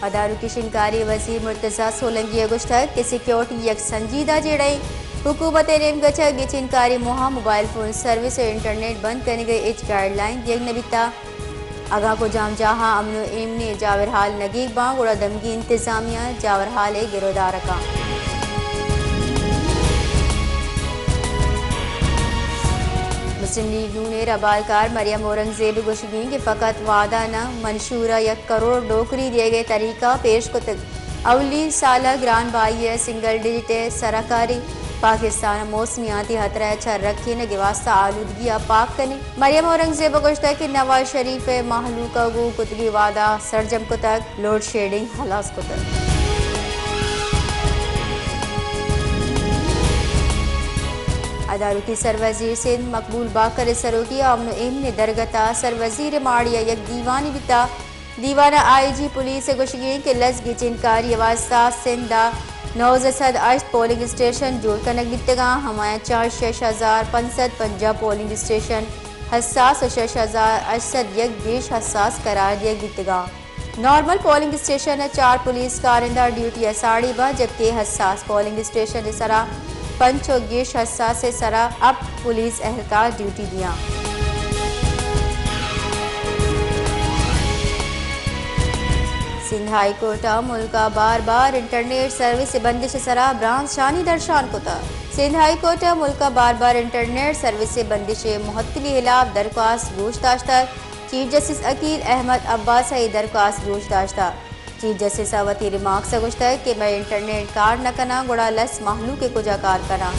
ادارکی شنگکاری وزیر مرتضی سولنگی ءَ گوشتگ کہ سیکیورٹی یک سنجیدہ جیڑہ ایں، حکومت ءِ نیمگ ءَ چہ گچینکاری موہ ءَ موبائل فون سروس ءُ انٹرنیٹ بند کنگ ءِ ہچ گائیڈ لائن دیگ نہ بیتگ۔ اگاں کجام جاہ ءَ امن ءُ ایمنی جاورحال نگیگ باں، گڑا دمگی انتظامیہ جاورحال ءِ گرودار ءَ کاں۔ مسلم لیگ نون ءِ ربالکار مریم اورنگزیب ءِ گوشگی ایں کہ فقط وعدہ نہ، منشور ءَ یک کروڑ نوکری دیگ ءِ طریقہ پیش کتگ۔ اولی سال ءَ گران بہائی ءِ سنگل ڈیجٹ ءِ سرا کاریں، پاکستان ءَ موسمیاتی ہترہ ءِ چہ رکینگ ءِ واستہ آلودگی ءَ پاک کنیں۔ مریم اورنگزیب ءَ گوشتگ کہ نواز شریف ءِ مہلوک ءَ گوں کتگیں وعدہ سرجم کتگ، لوڈ شیڈنگ ہلاس کتگ۔ ادارکی سروزیر سندھ مقبول باقر ءِ سروکی ءَ امن ءُ ایمن ءِ درگت ءَ سروزیر ءِ ماڑی ءَ یک دیوانے بیتگ۔ دیوان ءَ آئی جی پولیس ءِ گوشگی ایں کہ لس گچینکاری ءِ واستہ سندھ ءَ نوزدہ سد ہشت پولنگ اسٹیشن جوڑ کنگ بیتگ اَنت، ہمایاں چہ شش ہزار پنچ سد پنجاہ پولنگ اسٹیشن حساس ءُ شش ہزار ہشت سد یک گیش حساس قرار دیگ بیتگ اَنت۔ نارمل پولنگ اسٹیشن ءَ چار پولیس کارندہ ڈیوٹی ءَ ساڑی باں، جبکہ حساس پولنگ اسٹیشن ءِ سرا پنچ ءُ گیش حساس ءِ سرا ہپت پولیس اہلکار ڈیوٹی دیاں۔ سندھ ہائی کورٹ ءَ ملک ءَ بار بار انٹرنیٹ سروس ءِ بندش ءِ سرا برانز شانی درشان کتگ۔ سندھ ہائی کورٹ ءَ ملک ءَ بار بار انٹرنیٹ سروس ءِ بندش ءِ معطلی ہلاپ درخواست گوش داشتگ۔ چیف جسٹس عقیل احمد عباس ءَ اے درخواست گوش داشتگ۔ چیف جسٹس ءَ وتی ریمارکس ءَ گوشتگ کہ مئے انٹرنیٹ کار نہ کناں، گڑا لس مہلوک ءِ کجا کار کناں؟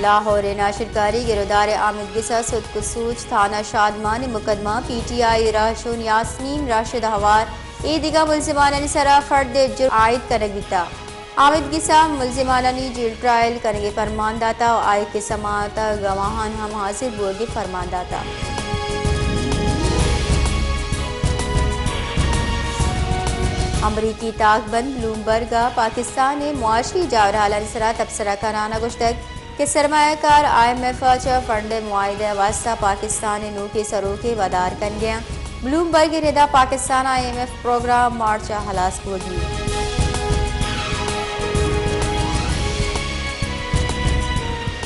لاہور ءِ ناشرکاری گرودار ءِ آمید گس ءَ ستک ءُ سوج تھانہ شادمان ءِ مقدمہ، پی ٹی آئی ءِ رہشون یاسمین راشد ءَ ہوار اے دگہ ملزمانانی سرا فرد ءِ جرم عائد کنگ بیتگ۔ آمید گس ءَ ملزمانانی جیل ٹرائل کنگ ءِ پرمان داتگ ءُ آئی ءِ سماعت ءَ گواہان ہم حاضر بوگ ءِ پرمان داتگ۔ امریکی تاکبند بلومبرگ ءَ پاکستان ءِ معاشی جاورحالانی سرا تبصرہ کنان ءَ گوشتگ کہ سرمایہ کار آئی ایم ایف ءَ چہ فنڈ ءِ معاہدہ ءِ واستہ پاکستان ءِ نوکیں سروکے ودار کنگ ءَ اَنت۔ بلومبرگ ءِ ردا پاکستان ءِ آئی ایم ایف پروگرام مارچ ءَ ہلاس بوگی۔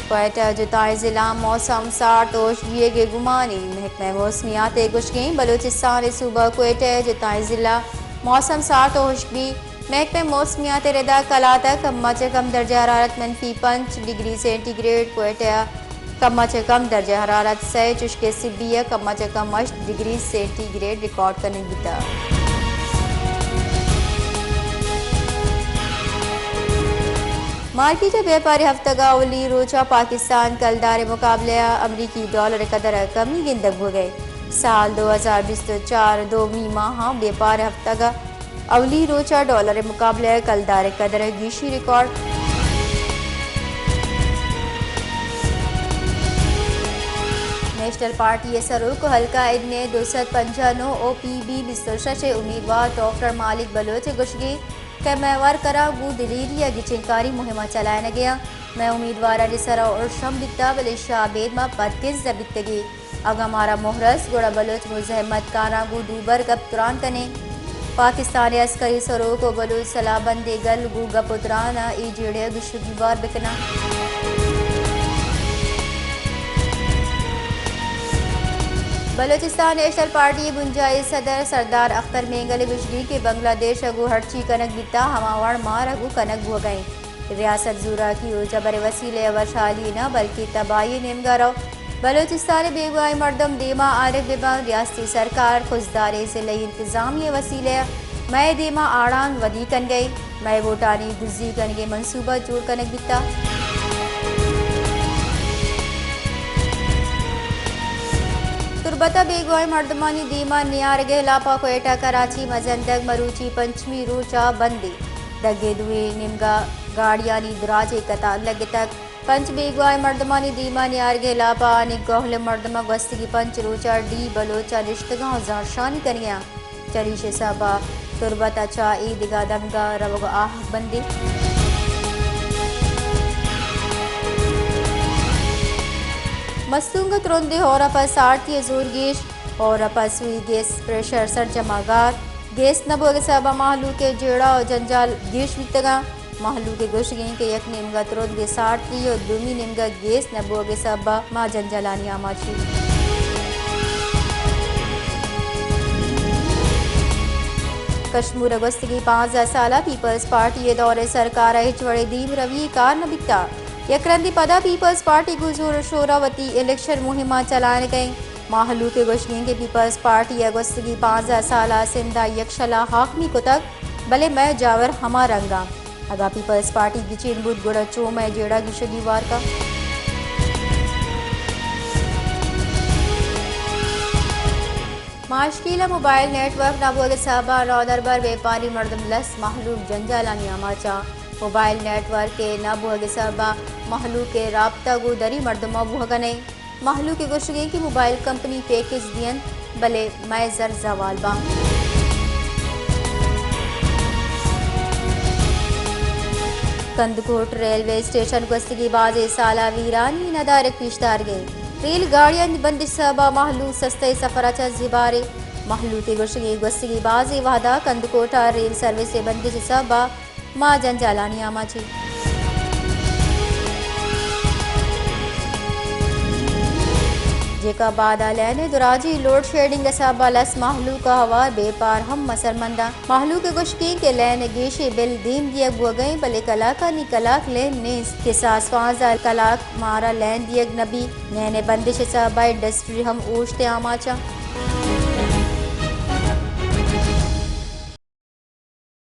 کوئٹہ ءِ جتائیں ضلع موسم سارت ءُ ہشک بیگ ءِ گمانی، محکمہ موسمیات ءِ گوشگیں بلوچستان ءِ صوبہ کوئٹہ ءِ جتائیں ضلع موسم سارت ءُ ہشک بی۔ محکمہ موسمیات ءِ ردا کلات ءَ کم ءَ چہ کم درجہ حرارت منفی پنچ ڈگری سینٹی گریڈ، کوئٹہ ءَ کم ءَ چہ کم درجہ حرارت سئے، چشکہ سبی ءَ کم ءَ چہ کم ہشت ڈگری سینٹی گریڈ ریکارڈ کنگ بیتگ۔ مارکیٹ ءِ بیپاری ہفتگ ءِ اولی روچ ءَ پاکستان کلدار ءِ مقابلہ ءَ امریکی ڈالر ءِ قدر ءَ کمی گندگ بوگ ءَ۔ سال دو ہزار بیست ءُ چار ءِ دومی ماہ ءَ بیپار ہفتگ ءِ اولی روچ ءَ ڈالر ءِ مقابلہ ءَ کلدار ءِ قدر ءَ گیشی ریکارڈ۔ نیشنل پارٹی ءِ سروک ءُ حلقہ ادنے دو سد پنجاہ نو او پی بی بیست ءُ شش ءِ امیدوار ڈاکٹر مالک بلوچ ءِ گوشگی کہ مئے ورکراں گوں دلیری ءَ گچینکاری مہم ءَ چلائینگ ءَ اَنت۔ مئے امیدوارانی سرا ارش ہم بیتگ، بلے شہ ابید ما پدکنز نہ بیتگیں۔ اگاں مارا موہ رست، گڑا بلوچ مزاحمت کاراں گوں دوبر گپ تران کنیں۔ پاکستان ءِ عسکری سروک ءُ بلوچ سلاہ بندیں گل گوں گپ ءُ تران ءَ اے جیڑہ ءَ گیشتر گیوار بکناں۔ بلوچستان نیشنل پارٹی ءِ بنجاہی صدر سردار اختر مینگل ءِ گوشگی کہ بنگلہ دیش ءَ گوں ہرچی کنگ بیتگ، ہما وڑ مارا گوں کنگ بوگ ءَ اِنت۔ ریاست زوراکی ءُ جبر ءِ وسیلہ ءَ وشحالی نہ بلکیں تباہی ءِ نیمگ ءَ رو۔ بلوچستان ءِ بیگواہیں مردم دیما آرگ بہ بنت، ریاستی سرکار، خضداریں ضلعی انتظامیہ ءِ وسیلہ ءَ مئے دیما آڑاند ودی کنگ ءَ اِنت، مئے ووٹانی دزی کنگ ءِ منصوبہ جوڑ کنگ بیتگ۔ تربت ءَ بیگواہیں مردمانی دیما نیارگ ءِ ہلاپ ءَ کوئٹہ کراچی مزن دگ مروچی پنچمی روچ ءَ بند اِنت۔ دگ ءِ دوئیں نیمگ ءَ گاڑیانی دراجیں قطار لگتگ۔ پنچ بیگواہیں مردمانی دیما نیارگ ءِ ہلاپ ءَ آنی گوہل ءِ مردماں گوستگیں پنچ روچ ءَ ڈی بلوچ ءَ نشتگ اَنت ءُ زہرشانی کنگ ءَ اَنت۔ چریشی ءِ سبب ءَ تربت ءَ چہ اے دگہ دمگ ءَ روگ ءُ آہگ بند اِنت۔ مستونگ ءَ ترندیں ہور ءَ پہ سارتی ءِ زور گیش، ہور ءَ پہ سوئی گیس پریشر سرجم ءَ گار، گیس نہ بوگ ءِ سبب ءَ مہلوک ءِ جیڑہ ءُ جنجال گیش بیتگ اَنت۔ مہلوک ءِ گوشگ اِنت کہ یک نیمگ ءَ ترندیں سارتی ءُ دومی نیمگ ءَ گیس نہ بوگ ءِ سبب ءَ ما جنجالانی آماچ ایں۔ کشمور ءَ گوستگیں پانزدہ سال ءَ پیپلز پارٹی ءِ دور ءَ سرکار ءَ ہچ وڑیں دیم روی کار نہ بیتگ۔ یک رندے پدا پیپلز پارٹی گوں زور ءُ شور ءَ وتی الیکشن مہماں چلائینگ ءَ اِنت۔ مہلوک ءِ گوشگ اِنت کہ پیپلز پارٹی ءَ گوستگیں پانزدہ سال ءَ سندھ ءَ یکشل ءَ ہاکمی کتگ، بلے مئے جاور ہما رنگ اَنت۔ اگاں پیپلز پارٹی گچین بوت، گڑا چو مئے جیڑہ گیشگی وار کنت؟ ماشکیل ءَ موبائل نیٹ ورک نہ بوگ ءِ سبب ءَ نودربر بیپاری مردم لس، مہلوک جنجالانی آماچ اَنت۔ موبائل نیٹ ورک ءِ نہ بوگ ءِ سبب ءَ مہلوک ءِ رابطہ گوں دری مردماں بوگ ءَ نہ اِنت۔ مہلوک ءِ گوشگ اِنت کہ موبائل کمپنی پیکج دئینت، بلے مئے زر زوال باں۔ کندکوٹ ریلوے اسٹیشن گوستگیں بازیں سال ءَ ویرانی ءِ ندارگ پیش دارگ ءَ اِنت۔ ریل گاڑیانی بندش ءِ سبب ءَ مہلوک سستیں سفر ءَ چہ زبہر اِنت۔ مہلوک ءِ گوشگ اِنت گوستگیں بازیں وہد ءَ کندکوٹ ءَ ریل سروس ءِ بندش ءِ سبب ءَ ما جنجالانی آماچ ایں۔ جیکب آباد ءَ لین ءِ دراجیں لوڈ شیڈنگ ءِ سبب ءَ لس مہلوک ءَ ہوار بیپار ہم مسرمند اَنت۔ مہلوک ءِ گوشگ اِنت کہ لین ءِ گیشیں بل دیم دیگ بوگ ءَ اِنت، بلے کلاکانی کلاک لین نیست۔ کساس پانزدہ کلاک مارا لین دیگ نہ بیت۔ لین ءِ بندش ءِ سبب ءَ انڈسٹری ہم اوشت ءِ آماچ اَنت۔